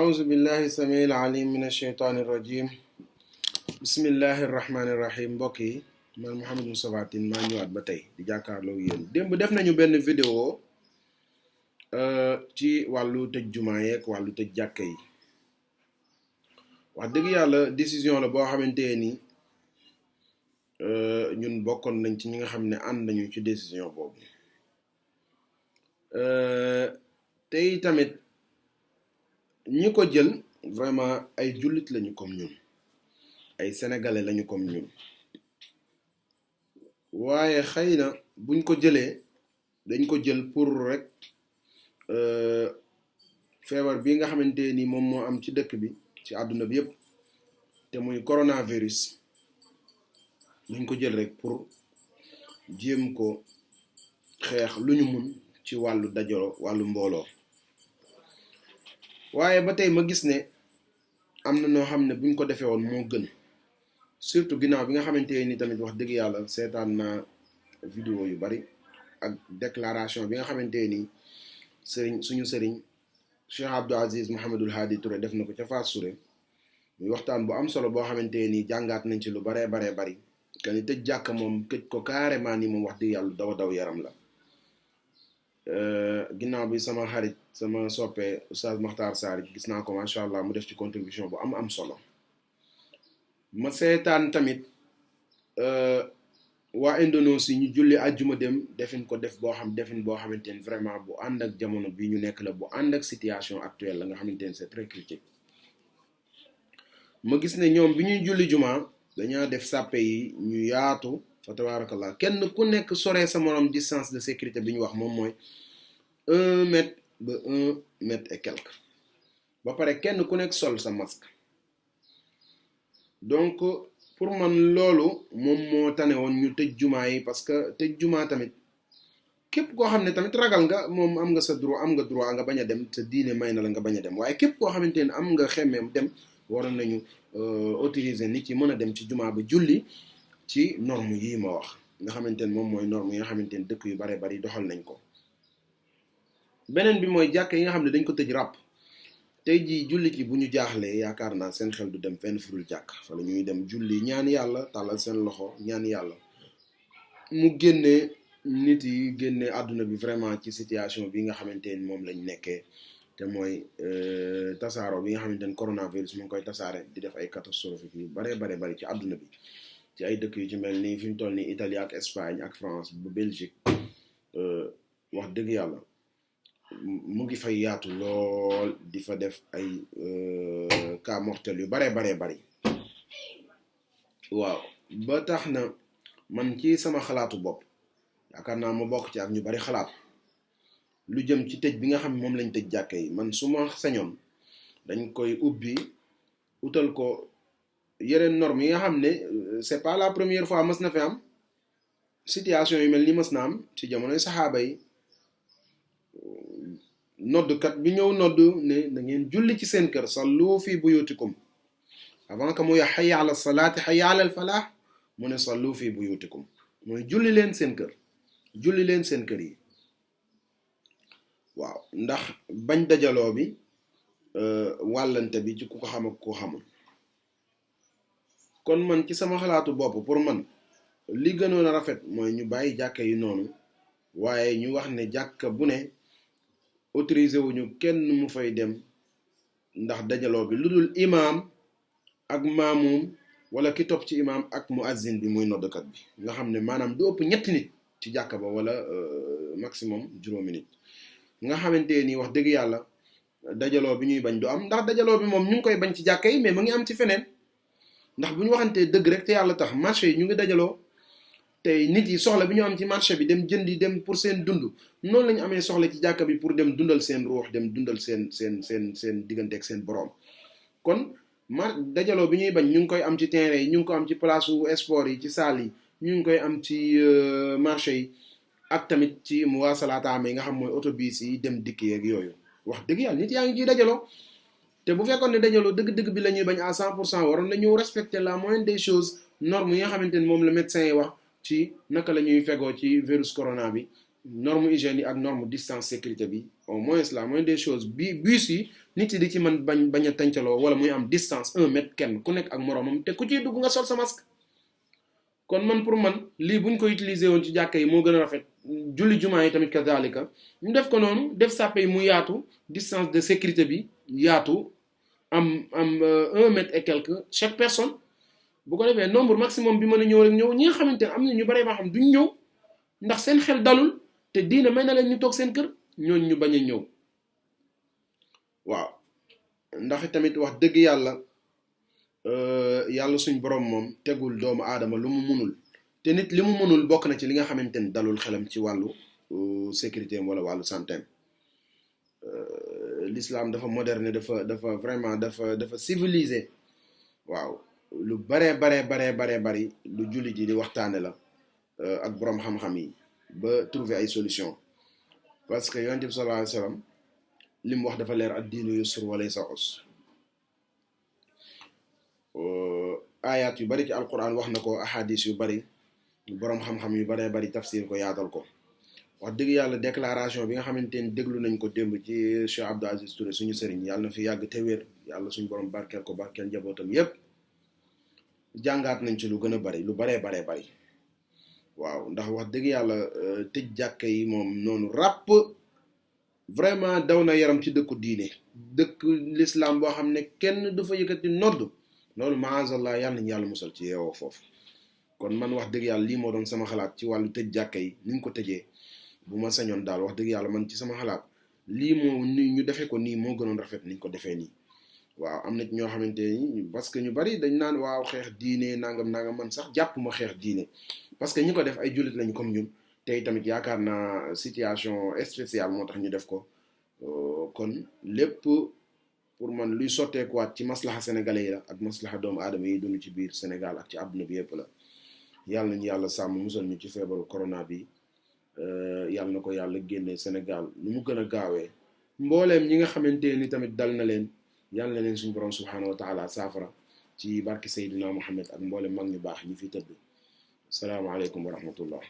أعوذ بالله السميع العليم من الشيطان الرجيم بسم الله الرحمن الرحيم mbokk yi man Mouhamed Moustapha Tine maa ñëwaat ba tey di jàkkaarloo yéen démb def nañu benn vidéo ci wàllu tëj jumaa yeeg wàllu tëj jàkka yi wax dëgg yàlla décision la boo xamante ni ñun bokkoon nañ ci ñi nga xam ne ànd nañu ci décision boobu tey tamit ñi ko jël vraiment ay jullit lañu comme ñun ay sénégalais lañu comme ñun waaye xëy na buñ ko jëlee dañ ko jël pour rek feebar bi nga xamante ni moom moo am ci dëkk bi ci àdduna bi yépp te muy coronavirus dañ ko jël rek pour jéem ko xeex lu ñu mun ci wàllu dajaloo wàllu mbooloo waaye ba tey ma gis ne am na noo xam ne buñ ko defee woon moo gën surtout ginnaaw bi nga xamante ni tamit wax dëgg yàlla seetaan naa vidéo yu bari ak déclaration bi nga xamante ni suñu sëriñ Cheikh Abdou Aziz Mouhamadul Hadi Touré def na ko ca Fass Touré muy waxtaan bu am solo boo xamante ni jàngaat nañ ci lu baree bari que ni tëj jàkka moom tëj ko carrément ni moom wax dëgg yàlla daw yaram la ginnaaw bi sama xarit sama soppee Oustaz Makhtar Sarr gis naa ko macha allah mu def ci contribution bu am solo ma seetaan tamit waa Indonésie ñu julli àjjuma dem defin boo xamante ni vraiment bu ànd ak jamono bi ñu nekk la bu ànd ak situation actuelle la nga xamante ni c'est très critique ma gis ne ñoom bi ñuy julli juma dañaa def sàppe yi ñu yaatu fa tabarakallah kenn ku nekk soree sa morom distance de sécurité bi ñu wax moom mooy 1 mètre ba 1 mètre et quelque ba pare kenn ku nekk sol sa masque donc pour man loolu moom moo tane woon ñu tëj jumaa yi parce que tëj jumaa tamit képp koo xam ne tamit ragal nga moom am nga sa droit nga bañ a dem sa diine may na la nga bañ a dem waaye képp koo xamante ne am nga xemmeem dem waroon nañu autoriser nit yi mën a dem ci jumaa ba julli ci norme yi ma wax nga xamante ne moom mooy norme yi nga xamante ne dëkk yu bari doxal nañ ko beneen bi mooy jàkk yi nga xam ne dañ ko tëj ràpp tey jii jullit yi bu ñu jaaxlee yaakaar naa seen xel du dem fenn furul jàkk fa la ñuy dem julli ñaan yàlla tàllal seen loxo ñaan yàlla mu génnee nit yi génne àdduna bi vraiment ci situation bi nga xamante ni moom lañ nekkee te mooy tasaaro bi nga xamante ni coronavirus mu ngi koy tasaare di def ay catastrophe yu bari ci àdduna bi ci ay dëkk yu ci mel ni fi ñu toll ni Italie ak Espagne ak France ba Belgique wax dëgg yàlla mu ngi fay yaatu lool di fa def ay cas mortel yu bari waaw ba tax na man ci sama xalaatu bopp yaakaar naa ma bokk ci ak ñu bari xalaat lu jëm ci tëj bi nga xam ne moom lañ tëj jàkka yi man su ma sañoon dañ koy ubbi utal ko yeneen normes yi nga xam ne c'est pas la première fois mës na fi am situation yu mel ni mës na am ci jamonoy saxaaba yi noddkat bi ñëw nodd ne da ngeen julli ci seen kër sallu fi buyutikum avant que muy hayya ala salaati hayya ala al falah mu ne sallu fi buyutikum mooy julli leen seen kër yi waaw ndax bañ dajaloo bi wàllante bi ci ku ko xam ak ku xamul kon man ci sama xalaatu bopp pour man li gënoon a rafet mooy ñu bàyyi jàkka yi noonu waaye ñu wax ne jàkka bu ne autorisé wuñu kenn mu fay dem ndax dajaloo bi lu dul imaam ak maamum wala ki topp ci imaam ak muazzin bi muy noddkat bi nga xam ne maanaam du ëpp ñetti nit ci jàkka ba wala maximum juróomi nit nga xamante ni wax dëgg yàlla dajaloo bi ñuy bañ du am ndax dajaloo bi moom ñu ngi koy bañ ci jàkka yi mais mu ngi am ci feneen ndax bu ñu waxantee dëgg rek te yàlla tax marché yi ñu ngi dajaloo tey nit yi soxla bi ñu am ci marché bi dem jëndi dem pour seen dund noonu lañu amee soxla ci jàkka bi pour dem dundal seen ruux dem dundal seen diggante ak seen boroom kon dajaloo bi ñuy bañ ñu ngi koy am ci terrain yi ñu ngi ko am ci place sport yi ci salle yi ñu ngi koy am ci marché yi ak tamit ci muwaasalaataam yi nga xam mooy autobus yi dem dikk yeeg yooyu wax dëgg yàlla nit yaa ngi ciy dajaloo te bu fekkoon ne dajaloo dëgg-dëgg bi la ñuy bañ à 100% waroon na ñëw respecter la moindre des choses normes yi nga xamante ni moom la médecin yi wax ci naka la ñuy fegoo ci virus corona bi norme hygiène yi ak norme distance sécurité bi au moins la moindre des choses bus yi nit yi di ci man bañ a tàncaloo wala muy am distance 1 mètre kenn ku nekk ak moroomam te ku ciy dugg nga sol sa masque. kon man pour man lii buñ ko utiliser woon ci jàkka yi moo gën a rafet julli jumaa yi tamit kazalika ñu def ko noonu def sàppe yi mu yaatu distance de sécurité bi yaatu am 1 mètre et quelque chaque personne bu ko defee nombre maximum bi mën a ñëw rek ñëw ñi nga xamante ne am na ñu bare ba xam duñ ñëw ndax seen xel dalul te diina may na leen ñu toog seen kër ñooñu ñu bañ a ñëw. waaw ndax tamit wax dëgg yàlla yàlla suñ borom moom tegul doomu aadama lu mu munul te nit li mu munul bokk na ci li nga xamante ni dalul xelam ci wàllu sécurité wala wàllu santé. L'islam dafa moderne dafa vraiment dafa civilisé. waaw lu baree bari lu jullit yi di waxtaane la ak borom xam-xam yi ba trouver ay solution parce que yonent bi sallallahu alayhi wa sallam li mu wax dafa leer ad diinu yusr wa laysa usr. ayat yu bari ci alquran wax na ko ahadis yu bari borom xam-xam yu baree bari tafsir ko yaatal ko. wax dëgg yàlla déclaration bi nga xamante ni déglu nañ ko démb ci Cheikh Abdou Aziz Touré suñu sëriñ yàlla na fi yàgg te wér yàlla suñu borom barkeel ko barkeel njabootam yépp jàngaat nañ ci lu gën a bari lu baree bari. waaw ndax wax dëgg yàlla tëj jàkka yi moom noonu ràpp vraiment daw na yaram ci dëkku diine dëkk l'islam boo xam ne kenn du fa yëkkati nodd loolu maazallah yàlla nañ yàlla musal ci yeewoo foofu. kon man wax dëgg yàlla lii moo doon sama xalaat ci wàllu tëj jàkka yi ni ñu ko tëjee bu ma sañoon daal wax dëgg yàlla man ci sama xalaat lii moo ni ñu defee ko nii moo gënoon rafet niñ ko defee nii. waaw am na ñoo xamante ni parce que ñu bari dañ naan waaw xeex diine nangam man sax jàpp ma xeex diine parce que ñi ko def ay jullit lañu comme ñun tey tamit yaakaar naa situation spéciale moo tax ñu def ko kon lépp pour man luy sotteekuwaat ci maslaha sénégalais yi la ak maslaha doomu aadama yi dund ci biir Sénégal ak ci àdduna bi yépp la. yàlla nañu yàlla sàmm musal ñu ci feebaru corona bi yàlla na ko yàlla génne Sénégal nu mu gën a gaawee mbooleem ñi nga xamante ni tamit dal na leen yàlla na leen suñu borom subhanahu wa taala saafara ci barki Seydina Muhammad ak mbooleem mag ñu baax ñi fi tëdd. salaamaaleykum wa rahmatullah.